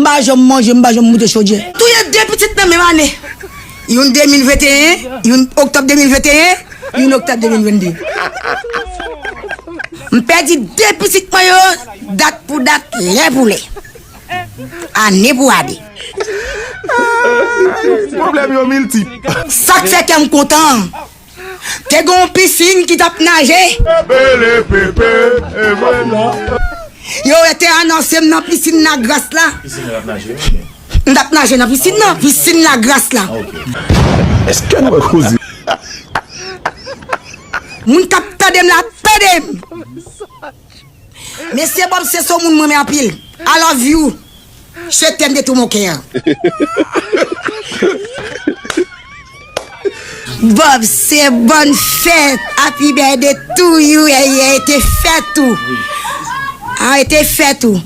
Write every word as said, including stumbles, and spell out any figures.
pa janm manje, m pa janm moute chodyè. Touye de pitit nan menm ane. Youn de mil venteyen, youn oktòb de mil venteyen, youn oktòb de mil vennde. M pèdi de pitit mwen yo, dat pou dat, lè pou lè. Ane pou ane. Pwoblèm yo miltip. Sa k fè kè m kontan. Te gen yon pisin ki t ap naje. Bele pepe, e mwen la. Yo te anonse m nan pisin Lagras la. M t ap naje nan pisin nan, pisin Lagras la. Èske nou wè koze? Moun k ap tande m la, tande m. Mesye Bob se son moun mwen renmen anpil. I love you. Je t'aime de tout mon cœur. Bob, se bòn fèt. Happy birthday to you. Ete fèt ou. A, ete fèt ou.